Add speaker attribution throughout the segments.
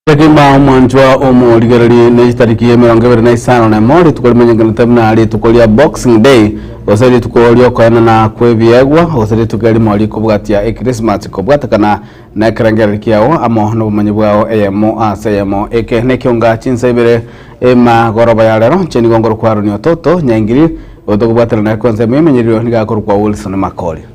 Speaker 1: Kegima omwanchwa omorigererie ne chitariki 21, rituko rimanyekanete buna rituko ria Boxing Day, gose rituko riokoenana kw'ebiegwa, gose rituko erimo rikobwatia Ekrisimasi kobwatekana nekerengererio kiao amo nobomanyi bwao eyemo ase eyemo. Eke nekionga chinsa ibere emagoroba ya rero, inche nigo nkorokwa Aroni Ototo Nyaingiri, gotokobwaterana ensemo y'emenyerio nigo akorokwa Wilson Makori.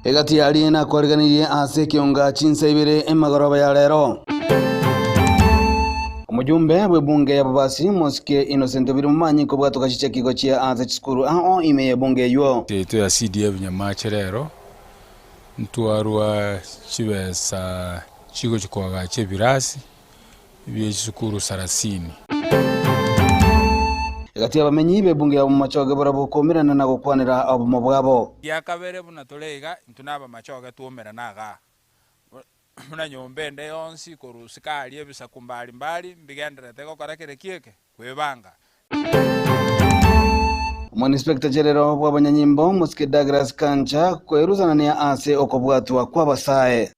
Speaker 1: Egati y'aria nakwariganirie ase ekionga chinsa ibere emagoroba ya rero. Omojumbe bw'ebunge y'ababasi Mosike Innocent Obiri Momanyi kobwatoka chicheki gochia ase chisukuru ao ime y'ebunge eyio.
Speaker 2: Yaito ya CDF Nyamache rero ntwarwa chibesa chigochia koagacha ebirasi bie chisukuru sarasini.
Speaker 1: Egati y'abamenyi b'ebunge ya Bomachoge barabwo koumerana na gokwanera obomo bwabo.
Speaker 3: Egia kabere buna tore iga, intwe nabamachoge twoumerane igaa, buna nyomba ende yonsi korwa isiko aria ebisaku mbari mbari mbigendererete gokora kere ki eke? Kwebanga.
Speaker 1: Omoinspector General bw'abanyanyimbo, Mosike Douglas Kancha, kwerusanania ase okobwatwa kw'abasae.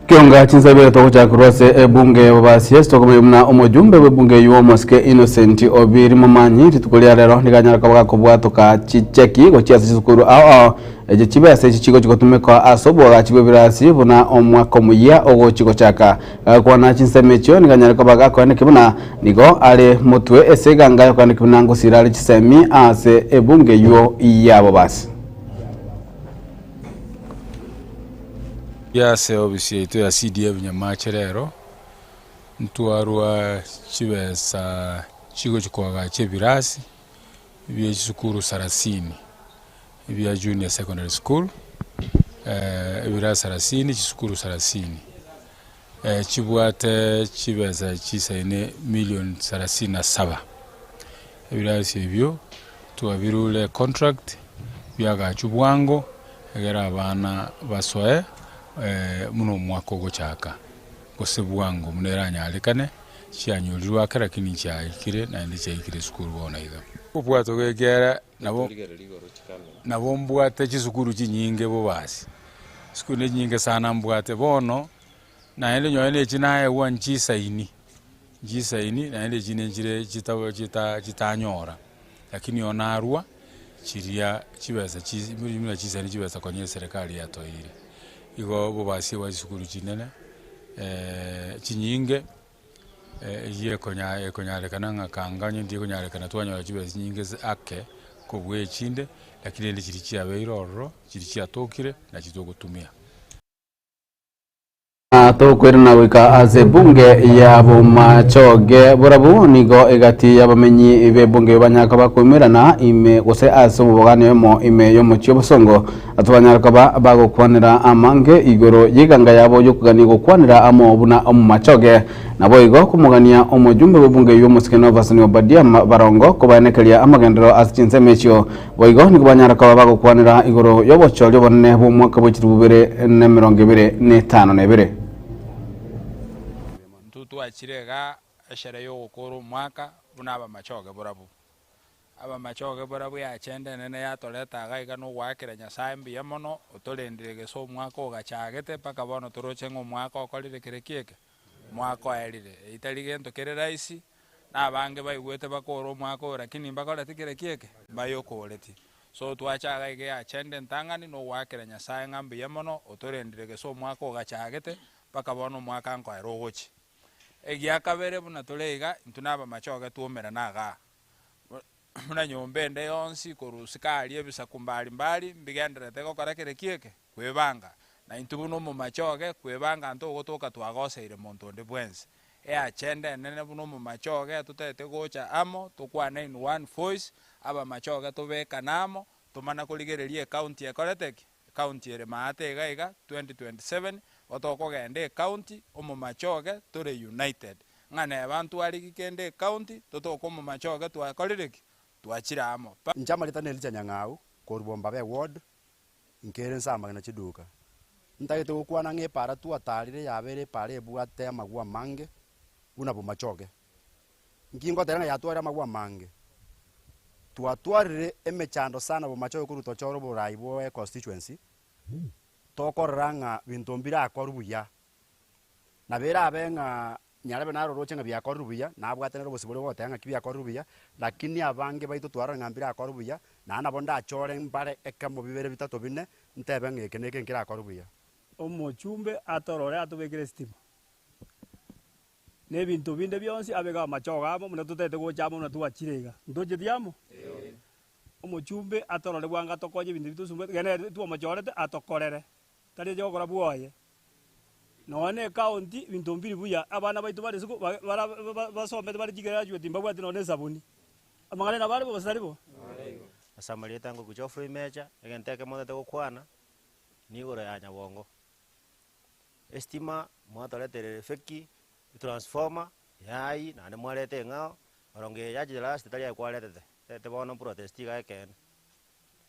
Speaker 1: Kionga chinsa ibere togochaka korwa ase ebunge y'ababasie ase tokomanya buna omojumbe bw'ebunge eywo omosike Innocent Obiri Momanyi rituko ria rero nigo anyare koba gakobwatoka chicheki gochia ase chisukuru ao ao echi chibesa echi chigochi gotumekwa ase oboagachi bw'ebirasi buna omwaka omoyia ogochi gochaka. Gakwana chinsemo echio nigo anyare koba gakoeneki buna nigo are motwe ase eganga yokoeneki buna ngosira are chisemi ase ebunge eywo y'ababasi.
Speaker 2: Ase ofisi yaito ya CDF Nyamache rero, ntwarwa chibesa chigochia koagacha ebirasi bie chisukuru sarasini, ebia junior secondary school, ebirasi sarasini, chisukuru sarasini. Chibwate chibesa chisaine million sarasini na saba. Ebirasi ebio twabirure econtract, biagachwe bwango, egere abana basoe buna omwaka ogochaka, gose bwango buna eranyarekane, chianyorirwe ake lakini chiaikire naende chiaikire esukuru bono iga. Obwato ekiagera nabo nabo mbwate chisukuru chinyinge bobasi, chisukuru ne chinyinge sana mbwate bono, naende nonye na echi naewa nchisaini. Chisaini naende echi nenchire chita chita chitanyora, lakini oo narwa chiria chibesa chi buna chisaini chibesa konya eserekari yatoeire. Igo obobasia bwa chisukuru chinene chinyinge eywo ekonya ekonyarekana ng'a kanga onye ndikonyarekana twanyora chibesa chinyinge ase ake kobua echinde, lakini rende chiria chiabeire ororo, chiria chiatokire nachi togotumia.
Speaker 1: Tokoirana goika ase ebunge ya Bomachoge borabu nigo egati y'abamenyi b'ebunge banyare koba koimerana ime gose ase omobogani oyomo ime y'omochie obosongo ase banyare koba bagokwanera amange igoro y'eganga yabo y'okogania gokwanera amo buna omomachoge Naboigo komogania omojumbe bw'ebunge y'omosike Novason Obadia Barongo kobaenekeria amagenderero ase chinsemo echio. Boigo nigo banyare koba bagokwanera igoro y'obochori obonene bw'omwaka bwe chilifu bibere na emerongo ebere na etano na ebere.
Speaker 3: Intwe twachire iga eshere y'ogokora omwaka buna abamachoge barabwo. Abamachoge barabwo yachenda enene yatoreta iga iga nogoakera Nyasae mbuya mono, otorendire gese omwaka ogachagete mpaka bono toroche ng'a omwaka okorire kere ki eke? Omwaka oerire. Eyio tari gento kere rahisi, na abange baigwete bakore omwaka oyo lakini mbakoreti kere ki eke? Mbayokoreti. So twacha iga iga eyachenda entang'ani nogoakera Nyasae ng'a mbuya mono, otorendire gese omwaka ogachagete mpaka bono omwaka nkoera ogochia. Egia kabere buna tore iga, intwe nabamachoge twaumerane igaa. Buna nyomba ende yonsi korwa isiko aria ebisaku mbari mbari mbigendererete gokora kere ki eke? Kwebanga. Na intwe buna omomachoge, kwebanga ntogotoka twagoseire monto onde bwensi. Eagenda enene buna omomachoge totagete gocha amo, tokwane in one voice, abamachoge tobekane amo, tomana korigereria ecounty ekorete ki? Ecounty ere maate iga iga, 2027, gotokogenda ecounty, omomachoge tore united. Ng'a neba ntwarigi kende ecounty, totoke omomachoge twakorire ki? Twachire amo.
Speaker 4: Inche amarieta ne Elija Nyang'au, korwa Bombabe Ward, nkere nse amagena chiduka. Ntagete gokwana ng'a epaara twatarire yabeire epaara ebwate amagwa amange buna bomachoge. Nki ngoteba ng'a yatwarire amagwa amange? Twatwarire emechando sana bomachoge korwa tochore oborai bwa econstituency, tokorora ng'a binto mbirakorwe buya. Nabo erabe ng'a nyarebe naro oroche ng'a biakorirwe buya, nabwate nere obosibore bwa goteba ng'aki biakorirwe buya, lakini abange baito twarora ng'a mbirakorwe buya, naende nabo ndachore mbare ekemo bibere bitato bine, ntebe ng'a eke na eke nkerakorwe buya.
Speaker 5: Omochumbe atorore atobekere estima, na ebinto binde bionsi abeke amachogo amo buna totagete gocha amo buna twachire iga. Ntocheti amo? Omochumbe atorore bwango atokonye ebinto ebi tosumbete, ekero nere twamochorete atokorere, tari ache gokora bwoye. Nonya na ecounty ebinto mbiri buya, abana baito bare isiko ba- bara ba- basomete bare chigraduate mbabwati nonya na esabuni. Amang'ana nabo are bo gose tari bo?
Speaker 6: Ase amarieta ngoku Geoffrey Mecha, egento ekemo ntagete gokwana, nigoro ya Nyabongo. Estima mwatoreterire feki, etransformer, yayi, naende mwareta eng'ao, oronge eye yachire last tari aye kwaretete, rete bono protest iga ekeene.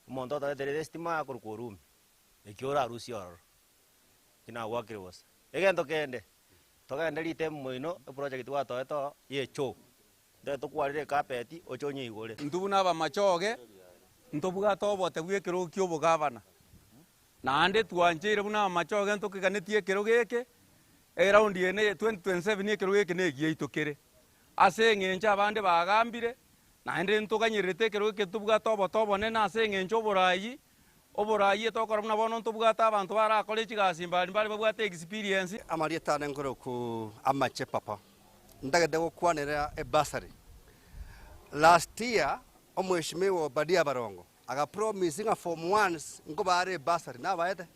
Speaker 6: Omonto otoreterire estima akorokwa Orumi, ekio orarusie ororo. Inche nagwakire bosa. Egento kende, togende ritemu moino, eproject gwatoete oo, ya echoo, ntoe tokwarere ecarpet, oche onyeigore.
Speaker 7: Intwe buna abamachoge, ntobwate obote bw'ekerogo ki'obogavana, naende twancheire buna abamachoge ntokeganetie ekerogo eke, eround eye neye 2027 ekerogo eke negiaito kere. Ase eng'encho abande bagambire, naende ntoganyererete ekerogo eke ntobwate obote obonene ase eng'encho oborayi, Oboraai etokora buna bono ntobwate abanto barakore chigasi mbari mbare babwate experience.
Speaker 4: Amarieta ane nkoroku Amache Papa. Ntagete gokwanera ebursary. Last year omweshimiwa Obadia Barongo aga promise ng'a form ones nkobare ebursary nabaete?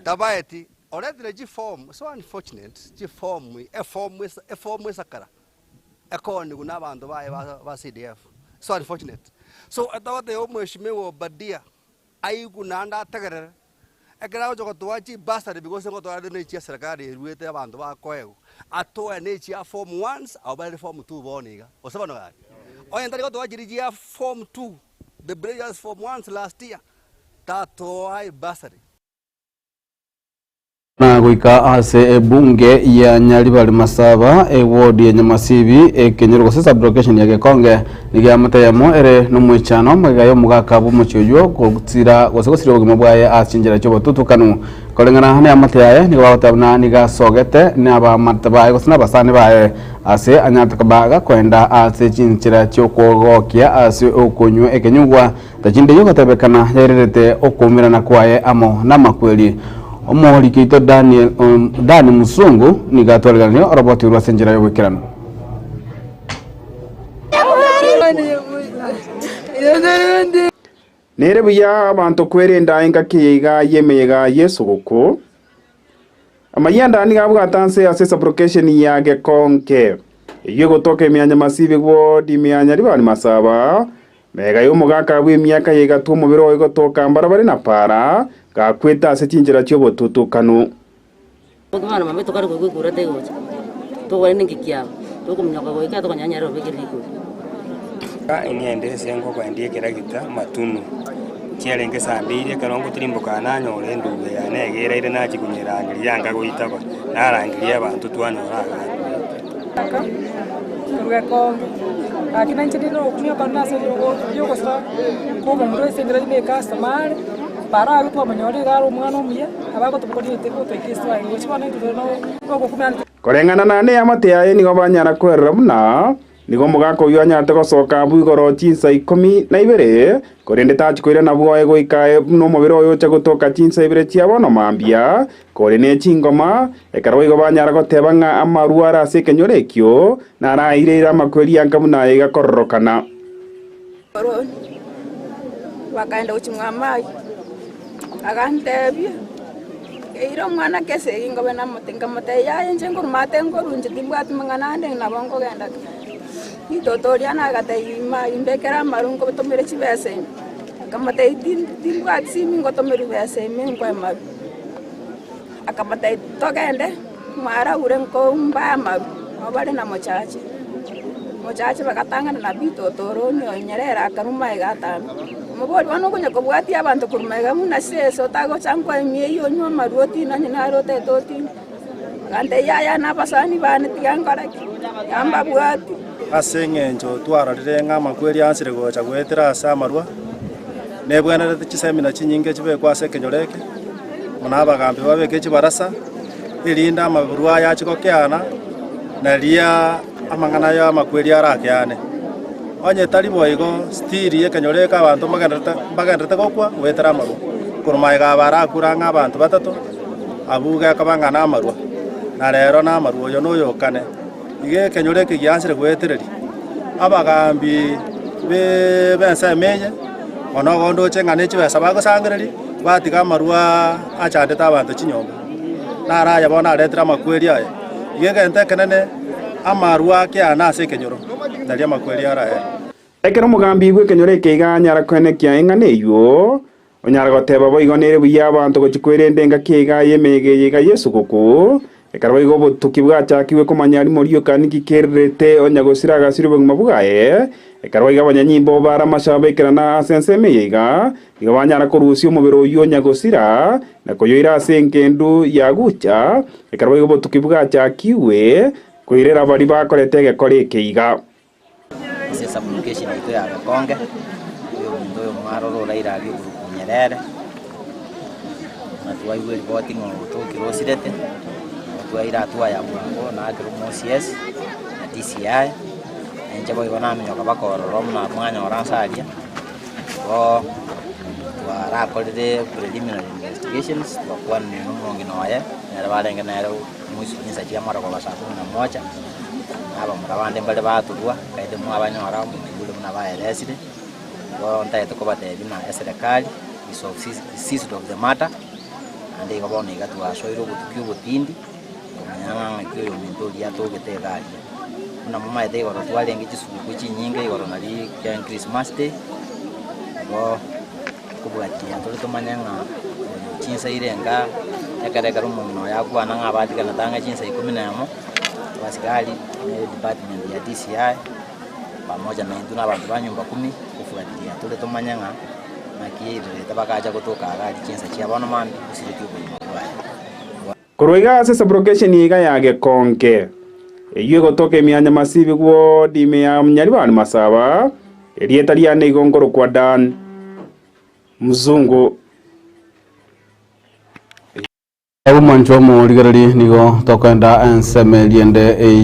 Speaker 4: Tabaeti. Oretire chiform so unfortunate chiform eform eform esakara Ekoonigwa nabanto baye ba CDF. So unfortunate. So togoteba omweshimiwa Obadia aigwe naende ategerere, ekero agocha gotoa chibursary because ngotoa ne chia serikali eruete abanto bakoegwa, atoe ne chia form ones abwo bare form two bono iga, gose bono gaki? Onye tari gotoa chiria chia form two, the previous form ones last year, tatoa ebursary.
Speaker 1: Na goika ase ebunge ya Nyaribari Masaba, eward ya Nyamasibi, ekenyoro gose sub-location ya Gekonge, nigo eamate eyemo ere nomoichano magega y'omogaka bw'omochie oyio gosira gose gosiria obogima bwaye ase chinchera chi'obotutukanu. Koreng'ana neamate yaye nigo bagoteba buna nigo asogete n'abaamate baye gose n'abasani baye ase anyarete koba gakoenda ase chinchera chi'okwogokia ase okonywa ekenyugwa Tachinde y'ogotebekana yairerete okoumerana kwaye amo namakweri. Omoriki oito Daniel, um, Dani Musungu nigo atwareganire oroboti orwo ase enchera y'oboikeranu.
Speaker 8: Nere buya abanto kwerenda engaki eye iga y'emeyega y'esuguku. Amayianda nigo abwate anse ase esaburokesheni ya Gekonke, eyio egotoka ime ya Nyamasibi ward ime ya Nyaribari Masaba, Mega y'omogaka bw'emiaka ya egatwa omobere oye gotoka mbarabare na para, gakwete ase chinchera chi'obotutukanu.
Speaker 9: Ing'ende ase engoko endi ekeragita matunu, chiarenge saa mbiri ekero ngotirimboka nanyora endugu yane egeraire nachia konyerangeria yanga goitaba, narangeria abanto twanyora agakwete.
Speaker 10: Korwa ekonge, gaki nainche ndire nogokumia kwane ase riogosira kwa omomura ase enchera ne ecustomer are, bara twamonyora iga are omwana omuya, nabo agotobokoria gotoika ase tware gochia bono intwe tore nogokumia.
Speaker 8: Koreng'ana na neamate yaye nigo banyara kwerora buna Nigo omogaka oyio anyarete gosoka abwo igoro chinsa ikomi na ibere, korende tachi koirana bwoye goika buna omobere oye ocha gotoka chinsa ibere chia bono mambia, kore ne chingoma, ekero boigo banyara goteba ng'a amarwa are ase ekenyoro ekio naraaireire amakweri anga buna aya iga kororokana.
Speaker 11: Bakaenda gochia mw'Amagi, agantebia, Eira omwana kesegi nkobe namote, nkamotebia, Yaya inche nkoruma ate nkorwa inche timbwati mang'ana ande nabo nkogenda ki. Ritoto oria nagatebia Imagi mbekere amaru nkotomere chibesa ime, akamotebia tin timbwati simi ngotomerwa besa ime nkoe maru. Akamotebia togende mwaraure nko mbae amaru. Nabo bare na mochache, mochache bagatang'ana na bitoto oro onye oyo Nyerere akarwa magega atambe. Omobori bono okonya kobwatia abanto korwa magega buna sese otagocha nkoe emieyio onywe amarwa otine onye naro otete otine. Agantebia yaya na abasani bane tiga nkore ki? Tiga mbabwatie.
Speaker 12: Ase engencho twarorire ng'a amakweri ansire gocha goetera ase amarwa, nebwenerete chisemina chinyinge chibekwe ase ekenyoro eke, buna abagambi babeke chibarasa, erinde amaburwa aya achie gokeana, naria amang'ana aya amakweri arakeane. Onye tari boigo, still ekenyoro eke abanto mbagenderete mbagenderete gokwa goetera amarwa. Korwa magega aba arakure ang'e abanto batato, abwo gekoba ng'a namarwa, na rero namarwa oyo noyo okane. Iga ekenyoro eke giansire goetereria abagambi b'ensemo eye, bono ogo ndoche ng'a ne chibesa bagosangereria, batiga amarwa achandete abanto chinyomba. Naro aya bono aretire amakweri aya. Iga egento ekenene, amarwa akeane ase ekenyoro, nario amakweri araere.
Speaker 8: Ekero omogambi bw'ekenyoro eke iga anyara koenekia eng'ana eyio, Onyare goteba boigo nere buya abanto gochia kwerenda engaki eye iga y'emeyega eye iga y'esuguku, ekero boigo obotuki bwachakigwe komanya rimo rioka ninki kererete onya gosira agasiria obogima bwaye, ekero boigo abanyanyimbo bare amasabo baikerana ase ensemo eye iga, nigo banyara korusia omobere oyio onya gosira, na koyoira ase engendu ya gucha, ekero boigo obotuki bwachakigwe koirera baria bakorete egekora eke iga.
Speaker 13: Ase esublocation yaito ya Gekonge, oyo omonto oyo mwarora oraire aria okorokwa Nyerere, na twaigwa eripoti ng'a otokire osirete, nabo twaira hatua ya bwango naakire omo OCS na DCI, na inche boigo naminyoka mpaka ororo buna mwanyora nse aria, igo twarakorire preliminary investigations, twakwanire na omong'ina oye, nere barenge nere chinsa chia marogoba saa kumi na moja. Na abamura bande mbare baturwa, kaende mwabanyora omoigure buna baeresire, igo ntagete kobatebia buna eserekari is of is seized of the matter, naende igo bono iga twasoire obotuki obotindi, komanya ng'a ng'aki oyominto oria atogete iga aria. Buna momaete igoro twarenge chisuguku chinyinge igoro nari kia Christmas day, igo kobwatia tore tomanye ng'a oyo chinsa ire enga, ekero ekero omong'ina oyo akwana ng'a abatiganete ang'e chinsa ikomi na emo. Abasigari ne edepartment ya DCI pamoja na intwe na abanto ba nyumba kumi kofuatilia tore tomanye ng'a naki eirerete bagacha gotoka iga aria chinsa chia bono mambia gosiretie obogima bwaye.
Speaker 8: Korwa iga ase subrogation iga ya Gekonge, eyio egotoka emianya Masibi ward ime ya Nyaribari Masaba, erieta riane igo nkorokwa Dan Mzungu.
Speaker 1: Omonche omorigereria nigo tokoenda ensemo eria ende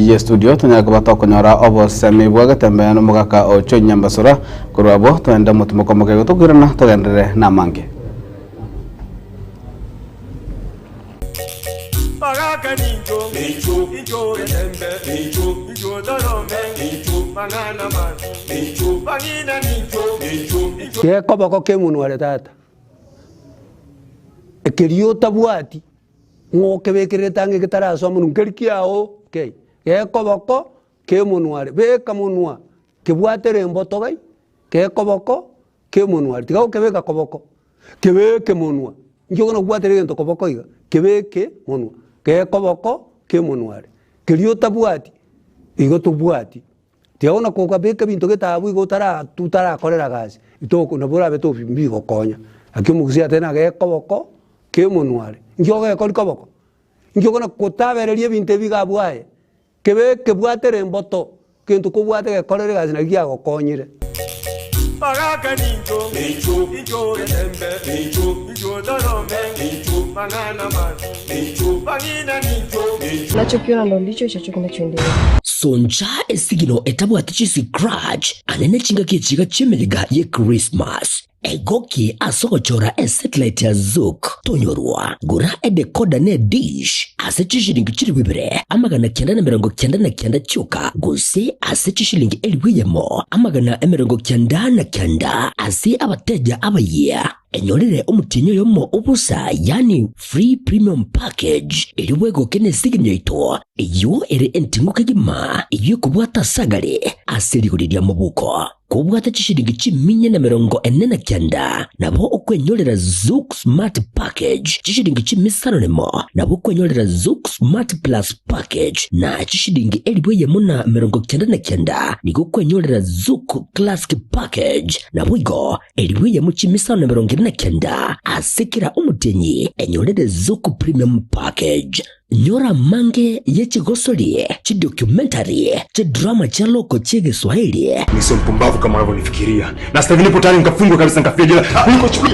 Speaker 1: ye studio tonyare koba tokonyora obosemi bwa getembe nomogaka ocho Nyambasura korwa abwo toende omotimoko omokego tokoirana togenderere namange.
Speaker 14: Bagaka nincho, incho getembe, incho torome, mang'ana masu, bang'ina nincho, incho.
Speaker 15: Gekoboko kemonwa are tata. Ekeria otabwati, ng'a okebekererete ang'e getarasoa monwe nkeri kiago kei, gekoboko kemonwa are, beka monwa kebwatere emboto gai, gekoboko kemonwa are, tiga gokebeka koboko, kebeke monwa, inki okona kobwatera egento koboko iga, kebeke monwa, gekoboko kemonwa are. Keria otabwati, igo tobwati. Tiga bono kogabeka ebinto gete abwo igo otara otarakorera gasi, itoko nabo orabe tobi mbigokonya. Naki omogusii ateba ng'a gekoboko kemonwa are, inki ogekori koboko? Inki okona kotabereria ebinto ebi iga abwo aye, kebe kebwatere emboto, gento kobwate gekorere egasi naki giagokonyire.
Speaker 14: Bagaka nincho, incho getembe, incho torome, mang'ana masu, bang'ina nincho.
Speaker 16: Nachokiona ndo ndicho ichacho kinachoendelea.
Speaker 17: Soncha esigino etabwati chiscratch ane ne chingaki echiga chi'emeyega ye Christmas. Egokie ase ogochora esatellite ya Zuku tonyorwa. Gora edecoder ne dish ase chishilingi chilifu ibere 999 chioka gose ase chishilingi elifu eyemo 99 ase abateja abayia. Enyorere omotienyi oyomo obosa yaani free premium package erio bwegoke nesigini yaito eyio ere enting'u kegima eyio ekobwata ase agare ase rigori ria mobuko. Kobwate chishilingi chiminya na 49, nabo okwenyorera Zuku Smart Package chishilingi chimisano nemo, nabo okwenyorera Zuku Smart Plus Package na chishilingi 1099, nigo okwenyorera Zuku Classic Package naboigo 1549 ase kera omotienyi enyorere Zuku Premium Package. Nyora amange ye chigosori, chidocumentary, chidrama chia loko chi'Egeswahili.
Speaker 18: Mimi sio mpumbavu kama unavyonifikiria. Na sasa hivi nipo tayari nikafungwe kabisa nikafia jela. Kuliko chuki.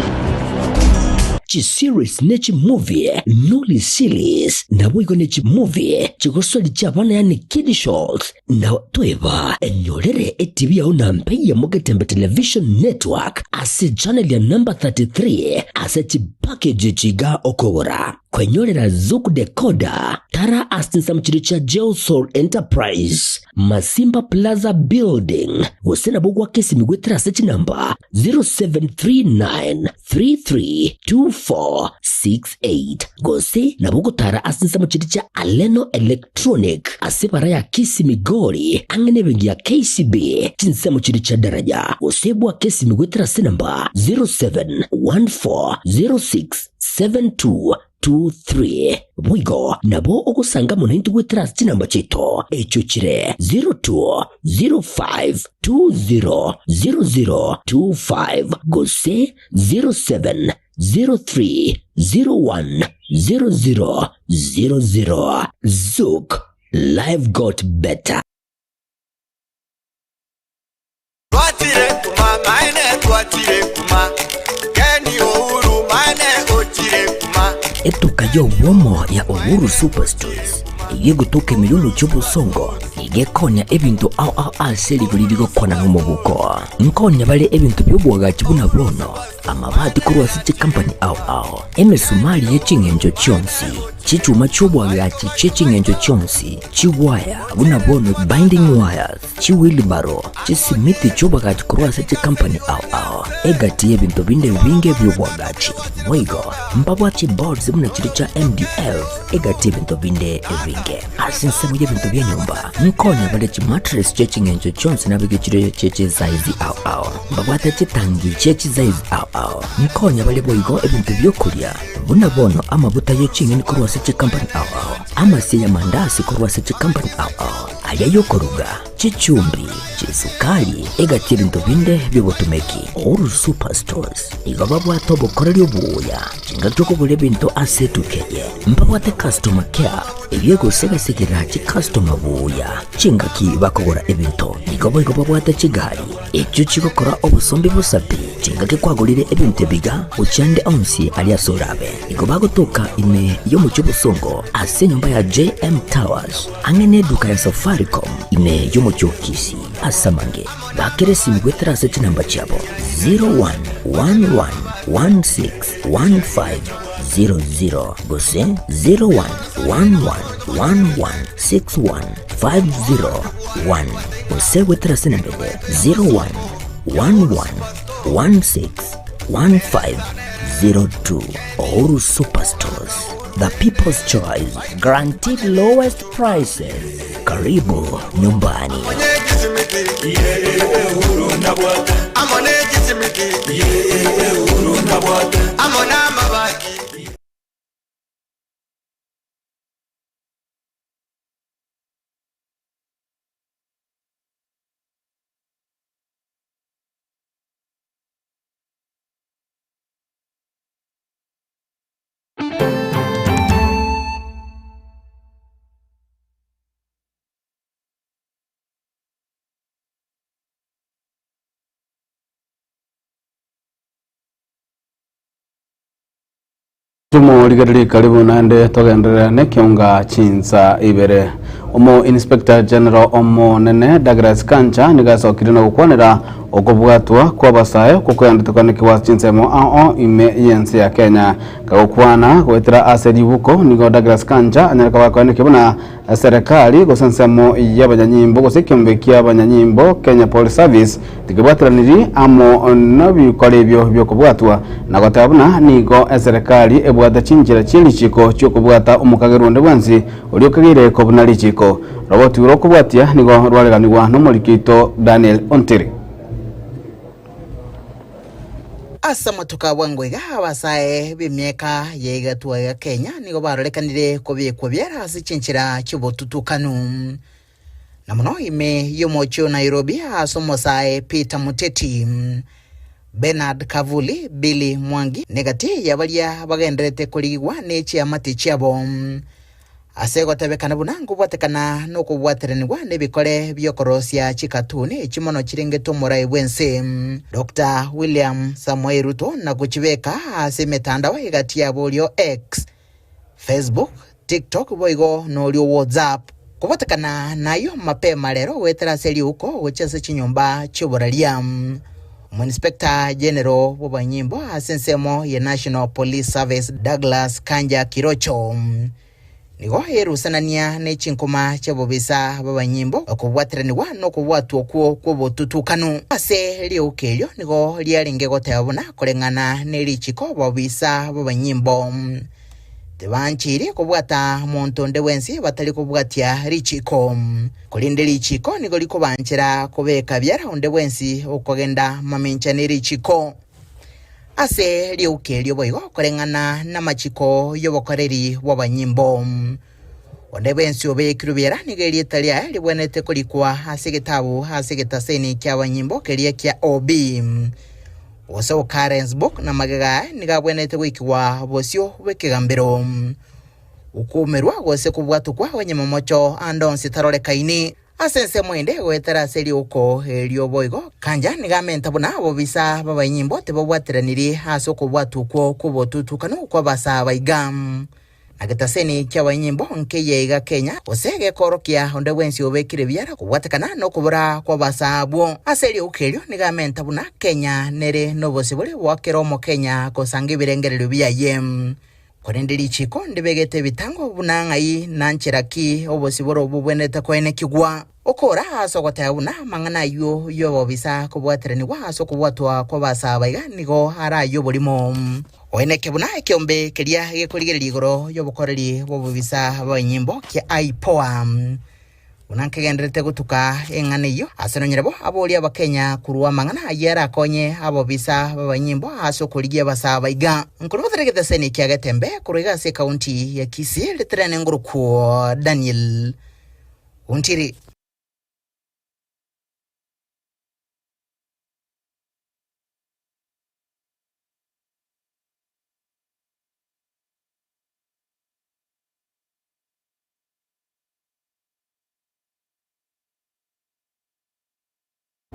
Speaker 17: Chiseries ne chimovie, Noli Series, naboigo ne chimovie, chigosori chi'abana yaani kiddie shows, Na toeba enyorere etibi yao na mpe ya Mogetembe Television Network ase channel ya number 33 ase chipackage echi iga okogora. Kwenyorera Zuku Decoder, tara ase chinsemo chiria chia Geosol Enterprise, Masimba Plaza Building, gose nabo gwaka esimi goetera ase chinamba 0739 332468 gose nabo ogotara ase ensemo chiria chia Aleno Electronic ase ebara ya Kisii Migori ang'e nebenki ya KCB chinsemo chiria chia Daraja gose bwake esimi goetera ase enamba 07140672 23. Boigo nabo ogosanga amo naintwe goetera ase chinamba chiaito, echio chire 0205200025 gose 0703010000. Zouk, life got better.
Speaker 19: Twachire kuma maene twachire kuma Kenny Uhuru maene ochire kuma.
Speaker 17: Etuka y'obwomo ya Uhuru Superstores eyio egotoka ime y'orochio Bosongo nigo ekonya ebinto ao ao ase rigori rigokwana nomobuko. Nkonya bare ebinto bi'oboagachi buna bono, amabati korwa ase chikampani ao ao, emesumari ye ching'encho chionsi, chichuma chi'oboagachi chie ching'encho chionsi, chiwaya buna bono binding wires, Chiwilibaro, chisimiti chi'oboagachi korwa ase chikampani ao ao, egati y'ebinto binde ebinge bi'oboagachi. Boigo, mbabwate chiboards buna chiria chia MDF, egati y'ebinto binde ebinge. Ase ensemo y'ebinto bia nyomba, nkonya bare chimattress chie ching'encho chionsi nabeke chire chie chisaizi ao ao. Mbabwate chitangi chie chisaizi ao ao. Nkonya bare boigo ebinto bi'okoria, buna bono amabuta ye ching'eni korwa ase chikampani ao ao, amasie y'amandasi korwa ase chikampani ao ao. Aria y'okoruga, chichumbi, chisukari, egati ebinto binde bi'obotumeki. Uhuru Super Stores nigo babwate obokoreri obuya chingaki okogora ebinto ase etuka eye. Mbabwate customer care eyio egosegasegera chicustomer buya chingaki bakogora ebinto. Nigo boigo babwate chigari echio chigokora obosombi bosa pi chingaki kwagorire ebinto ebiga gochia ande onsi aria ase orabe. Nigo bagotoka ime y'omochie obosongo ase enyomba ya JM Towers. Ang'e neduka ya Safaricom ime y'omochie o Kisii ase amange, bakere esimi goetera ase chinamba chiabo 0111161500 gose 0111161501 gose goetera ase enamba ende 0111161502. Uhuru Superstores. The People's Choice, guaranteed lowest prices. Karibu nyumbani.
Speaker 1: Tumorigererie karibu naende togenderere nekionga chinsa ibere. Omo Inspector General omonene Douglas Kancha nigo asokire na gokwanera okobwatwa kw'abasae okwo koyandete koanekigwa ase chinsemo ao ime y'ense ya Kenya. Kagokwana goetera ase ribuko nigo Douglas Kanja anyare koba akoenekia buna eserekari gose ensemo y'abanyanyimbo gose ekiombe ki'abanyanyimbo Kenya Police Service tikebwatiraniri amo nabikora ebio bi'okobwatwa na goteba buna nigo eserekari ebwate chinchera chi'erichiko chi'okobwata omokagerwa onde bwensi oria okageire kobuna richiko. Roboti rw'okobwatia nigo rwareganigwa nomoriki oito Daniel Ontiri.
Speaker 20: Ase amatuko a bwango iga abasae b'emiaka ya egatwa ya Kenya nigo barorekanire kobekwa biara ase chinchera chi'obotutukanu, na mono ime y'omochie o Nairobi ase omosae Peter Muteti, Bernard Kavuli, Billy Mwangi negati ya baria bagendererete korigigwa ne chiamate chiabo. Ase gotebekana buna nkobwatekana nokobwateranigwa nebikore bi'okorosia chikatuni echi mono chirengete omorai bw'ense Doctor William Samoei Ruto na gochibeka ase emetandao egati yabo orio X, Facebook, TikTok boigo norio WhatsApp. Kobwatekana nayio mapema rero goetera ase riuko gochia ase chinyomba chi'oboraria. Omoinspector General bw'abanyimbo ase ensemo ye National Police Service Douglas Kanja Kirocho nigo erusanania ne chinkuma chi'abobisa b'abanyimbo okobwateranigwa nokobwatwa okwo kw'obotutukanu. Ase riuko erio nigo riarenge goteba buna koreng'ana ne richiko abobisa b'abanyimbo Tibanchiri kobwata monto onde bwensi batari kobwatia richiiko. Korende richiiko nigo rikobanchera kobeka biara onde bwensi okogenda mamincha ne richiiko. Ase riuko erio boigo koreng'ana namachiko y'obokoreri bw'abanyimbo. Onde bwensi obekirwe biara nigo erieta riaye ribwenerete korikwa ase egetabu ase egetaseni ki'abanyimbo keria kia OB. Gose Occurrence Book na magega aye nigo abwenerete goikigwa bosio bw'ekegambero. Okuumerwa gose kobwatokwa onye momocho ande onsi tarorekaini. Ase ensemo ende goetera ase riuko erio boigo, Kanja nigo amenta buna abobisa b'abanyimbo tibabwateraniri ase okobwatwa okwo kw'obotutukanu kw'abasaa baiga. Na getaseni ki'abanyimbo nkeiyo iga Kenya, gose gekoorokia onde bwensi obekire ebiara kobwatekana nokobora kw'abasaa abwo. Ase riuko erio nigo amenta buna Kenya nere nobosibore bwa kera Omokenya gosanga ebirengererio biaye. Korende richiiko ndibegete ebitango buna ng'ai na nchera ki obosibore obwo bobwenerete koenekigwa. Okora ase ogoteba buna amang'ana ayio y'obobisa kobwateranigwa ase okobwatwa kw'abasaa baiga nigo are ay'oborimo. Oeneke buna ekeombe keria gekorigereria igoro y'obokoreri bw'obobisa bw'enyimbo kia IPOA. Buna nkegendererete gotuka eng'ana eyio ase nonyare bo aborie Abakenya korwa amang'ana ayio arakonye abobisa b'abanyimbo ase okorigia abasaa baiga. Nkorwa egeteseni kia Getembe korwa iga ase ekaunti ya Kisii, Ritrene Ngorokwo Daniel Ontiri.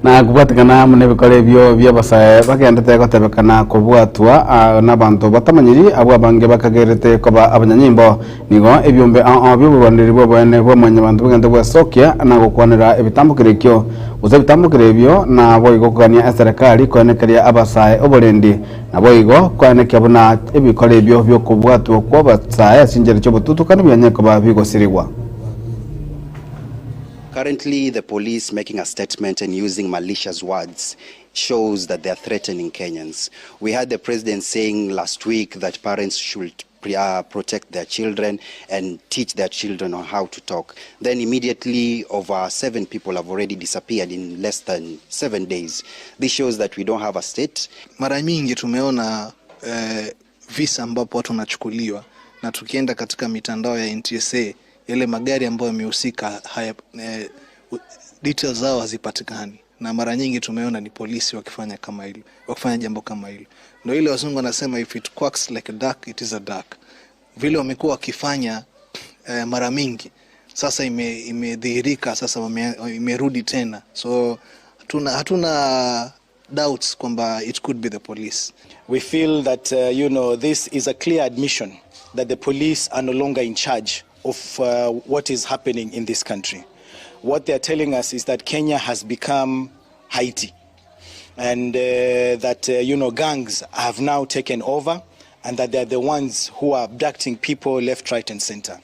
Speaker 1: Na kobwatekana amo nebikora ebio bi'abasae bagendete gotebekana kobwatwa ah, nabanto batamanyiri, abwo abange bakagerete koba abanyanyimbo. Nigo ebiombe ao ao bi'oborwaneri bw'oboene bwa mwanyabanto bigente gwesokia na gokwanera ebitambokero ekio, gose ebitambokero ebio, na boigo kogania eserekari koenekeria abasae oborendi, Naboigo koenekia buna ebikora ebio bi'okobwatwa kw'abasae ase chinchera chi'obotutukanu bianye koba bigosirigwa.
Speaker 21: Currently the police making a statement and using malicious words shows that they are threatening Kenyans. We heard the president saying last week that parents should protect their children and teach their children on how to talk. Then immediately over 7 people have already disappeared in less than 7 days. This shows that we don't have a state.
Speaker 22: Mara mingi tumeona eh, visa ambapo watu wanachukuliwa na tukienda katika mitandao ya NTSA yale magari ambayo yamehusika haya, eh, details zao hazipatikani, na mara nyingi tumeona ni polisi wakifanya kama hilo, wakifanya jambo kama hilo. Ndio ile wazungu wanasema if it quacks like a duck it is a duck. Vile wamekuwa wakifanya eh, mara mingi sasa imedhihirika ime sasa wame, imerudi tena, so hatuna, hatuna doubts kwamba it could be the police.
Speaker 23: We feel that you know, this is a clear admission that the police are no longer in charge of what is happening in this country. What they are telling us is that Kenya has become Haiti and that you know, gangs have now taken over and that they are the ones who are abducting people left, right and center.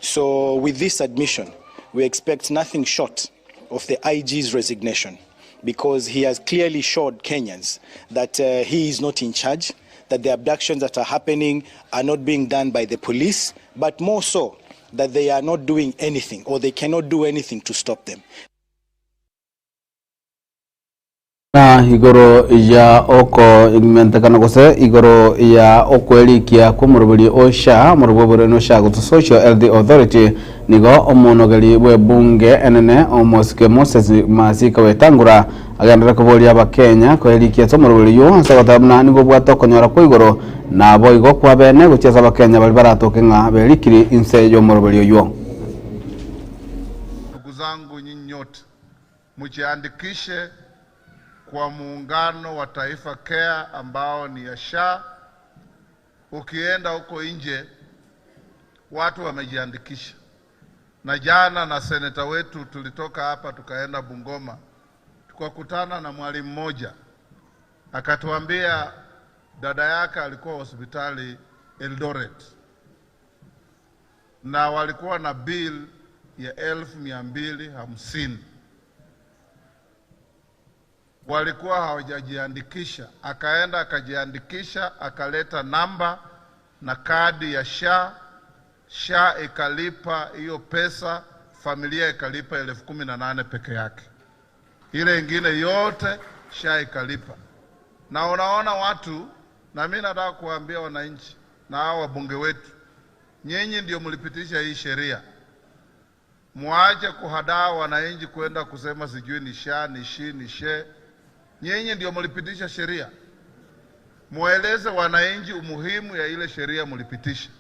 Speaker 23: So with this admission, we expect nothing short of the IG's resignation because he has clearly showed Kenyans that he is not in charge, that the abductions that are happening are not being done by the police, but more so that they are not doing anything or they cannot do anything to stop them.
Speaker 1: Na igoro ya okoimentekana gose igoro ya okwerikia kw'omoroberi o SHA, omoroberi bw'oboremi o SHA gose Social Health Authority, nigo omonogeri bw'ebunge enene omosike Moses Masika Wetangula agenderere koboria abakenya koerikia ase omoroberi oyio ase ogoteba buna nigo obwate okonyora kwa igoro naboigo kwabene gochia ase abakenya baria baratoke ng'a berikiri inse y'omoroberi oyio.
Speaker 2: Ndugu zangu nyinyi nyote mujiandikishe kwa muungano wa Taifa Care ambao ni ya SHA. Ukienda huko nje watu wamejiandikisha, na jana na seneta wetu tulitoka hapa tukaenda Bungoma, tukakutana na mwalimu mmoja akatuambia dada yake alikuwa hospitali Eldoret na walikuwa na bill ya 250,000 walikuwa hawajajiandikisha. Akaenda akajiandikisha, akaleta namba na kadi ya SHA. SHA ikalipa hiyo pesa, familia ikalipa 18,000 peke yake, ile ingine yote SHA ikalipa. Na unaona watu, na mimi nataka kuwaambia wananchi na hao wabunge wetu, nyinyi ndio mlipitisha hii sheria. Muache kuhadaa wananchi kwenda kusema sijui ni SHA ni shi ni she. Nyinyi ndio mlipitisha sheria, mueleze wananchi umuhimu ya ile sheria mlipitisha,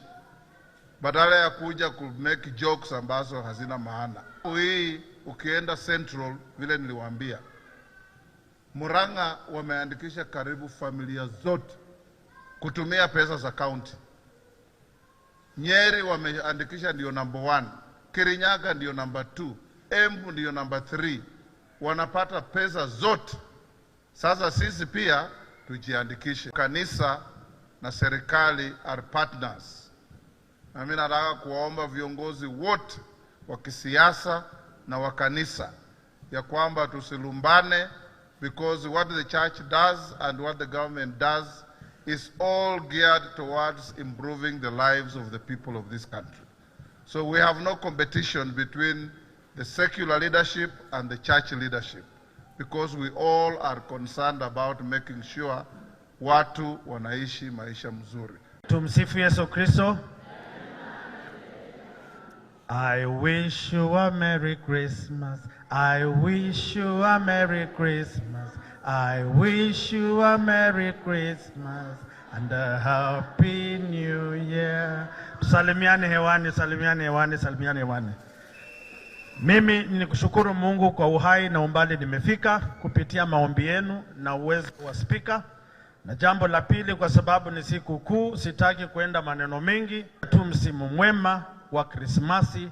Speaker 2: badala ya kuja ku make jokes ambazo hazina maana. Hii ukienda Central, vile niliwaambia, Murang'a wameandikisha karibu familia zote kutumia pesa za county. Nyeri wameandikisha ndio number one, Kirinyaga ndio number two, Embu ndio number three. Wanapata pesa zote. Sasa sisi pia tujiandikishe. Kanisa na serikali are partners, na mimi nataka kuwaomba viongozi wote wa kisiasa na wa kanisa ya kwamba tusilumbane, because what the church does and what the government does is all geared towards improving the lives of the people of this country. So we have no competition between the secular leadership and the church leadership because we all are concerned about making sure watu wanaishi maisha mzuri.
Speaker 3: Tumsifu Yesu Kristo. I wish you a Merry Christmas. I wish you a Merry Christmas. I wish you a Merry Christmas and a Happy New Year. Salimiane hewani, salimiane hewani, salimiane hewani. Mimi ni kushukuru Mungu kwa uhai na umbali nimefika kupitia maombi yenu na uwezo wa spika. Na jambo la pili, kwa sababu ni siku kuu, sitaki kuenda maneno mengi tu. Msimu mwema wa Krismasi,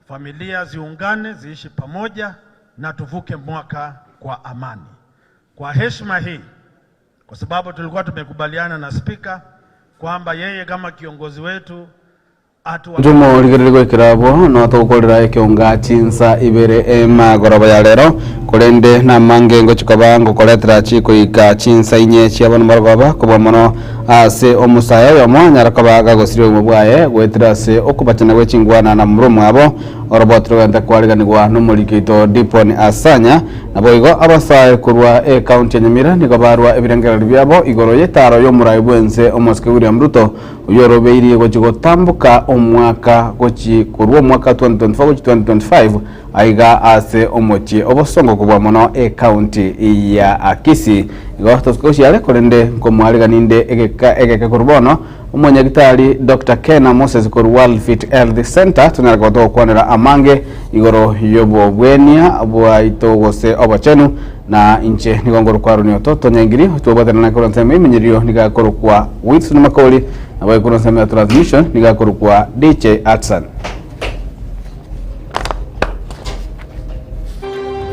Speaker 3: familia ziungane, ziishi pamoja na tuvuke mwaka kwa amani. Kwa heshima hii, kwa sababu tulikuwa tumekubaliana na spika kwamba yeye kama kiongozi wetu atu
Speaker 1: Njumo rigereri gwikira abo no tugukorera ekionga chinsa ibere emagoroba ya rero korende namange ngochikoba ngokoretera chikoika chinsa inye chia bono marogoba kobua mono ase omusaya oyomo anyara koba gagosiria obogima bwaye gwetera ase okobachana gwe chingwana na momura omwabo oroboti rogente kwariganigwa na omoriki oito Dipon Asanya nabo igo abasae korwa ecounty ya Nyamira nigo barwa ebirengererio biabo igoro y'etaro y'omorai bwense omosike William Ruto oyo orobeirie gochi gotamboka omwaka gochi korwa omwaka 2024 gochi 2025 aiga ase omochie obosongo kobua mono ecounty ya Kisii igo tosuke gociare korende nkomwariganinde egeka egeke korwa bono omonyagitari Dr. Kena Moses korwa World Fit Health Center tonyara koba togokwanera amange igoro y'obobwenia bwaito gose obochenu na inche nigo ngorokwa Ronnie Ototo Nyaingiri twabwaterana korwa nsemo emenyerio nigakorokwa Wilson Makori nabo korwa nsemo ya transmission nigakorokwa DJ Hudson.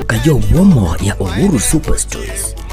Speaker 17: Kayo Womo ya Uhuru Superstores.